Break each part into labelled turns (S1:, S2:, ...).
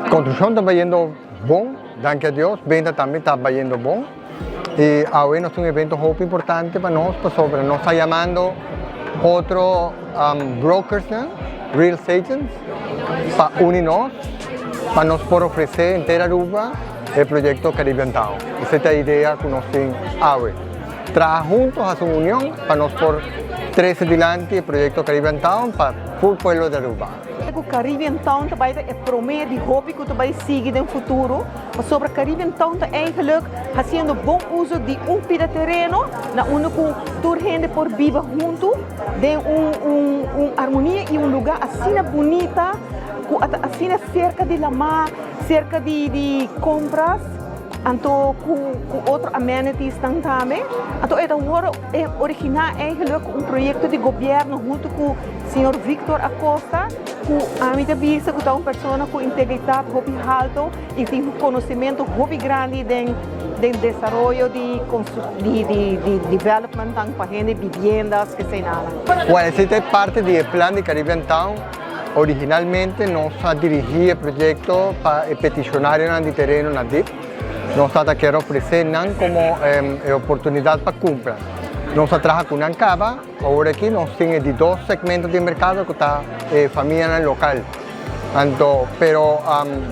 S1: Construccion ta bayendo bon, danki na Dios, venta tambe ta bayendo bon. Y awe nos tin un evento hopi importante pa nos, pasobra nos ta yamando otro brokers, no? Real estate agents, pa uni nos, pa nos por ofrece henter Aruba e proyecto Caribbean Town. Esey ta e idea cu nos tin awe. Traha hunto, haci un union pa nos por trece dilanti e proyecto Caribbean Town pa e pueblo di Aruba.
S2: E Caribbean Town tambe ta prome di hopi cu tambe sigui den futuro. Pasobra Caribbean Town ta eigenlijk haciendo bon uso di un pida tereno na unda cu tur hende por biba hunto, den un harmonia y un lugar asina bunita, asina cerca di lama, cerca di compras, anto cu otro amenities tambe. Anto e ta origina eigenlijk un proyecto di gobierno hunto cu señor Victor Acosta, cu ami ta bisa cu ta un persona cu integridad hopi halto y tin un conocimento hopi grandi di desaroyo di development pa hende, vivienda, que sei nada.
S1: Bueno, esey ta parti di e plan di Caribbean Town. Originalmente nos a dirigi e proyecto pa peticionario di tereno na DIP. Nos ta kier ofrece nan como oportunidad pa cumpra. Nos a traha cu nan caba, awor aki nos tin di dos segmento di mercado cu ta famia local. Anto, pero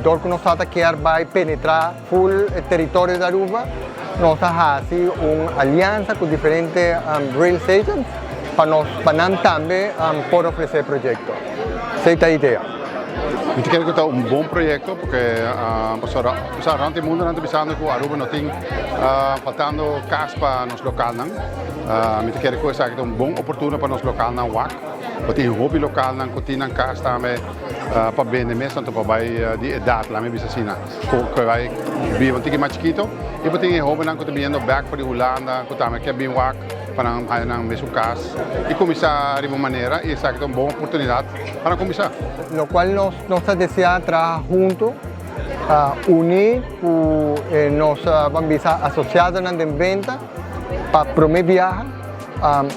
S1: dor cu nos ta kier bay penetra full teritorio di Aruba, nos a haci un aliansa cu diferente real estate agents pa nos pa nan tambe por ofrece proyecto. Esey ta e idea.
S3: Mi ta kere cu ta un bon proyecto pasobra rond mundo nan ta pensando cu Aruba no tin faltando cas pa nos local nan. Mi ta kere cu esaki ta un bon oportunidad pa nos local nan wak. Pa tin hopi local nan cu tin nan cas tambe pa bende mes tanto pa bay di edad, laga mi bisa asina. Cu bay biba un tiki mas chikito y pa tin hopi nan cu ta biniendo back for di Hulanda cu tambe kier bin wak pa nan haya nan mes cas y cuminsa di un manera y esaki ta un bon oportunidad pa cuminsa.
S1: Locual nos ta desea traha hunto, uni cu nos ban asociado na venta pa prome biaha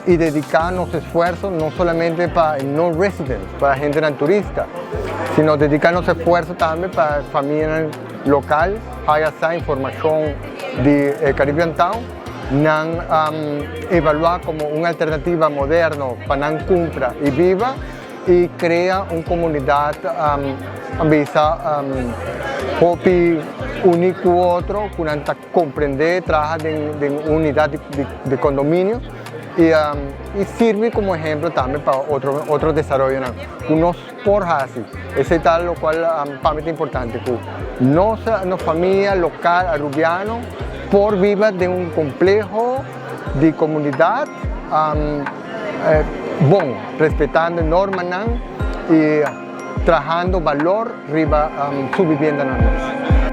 S1: y dedica nos esfuerso no solamente pa non-residents, pa hende turista, sino dedica nos esfuerso tambe pa famia local, haya e informacion di Caribbean Town, nan evalua como un alternativa moderno pa nan cumpra y biba y crea un comunidad bisa hopi unico otro, cu nan ta comprende, traha den unidad di condominio y sirbi como ehempel tambe pa otro desaroyo nan. Cu nos por haci. Esey ta locual pa mi ta importante, cu nos famia local arubiano por biba den un compleho di comunidad bon, respetando norma nan y trahando valor riba su vivienda nan mes.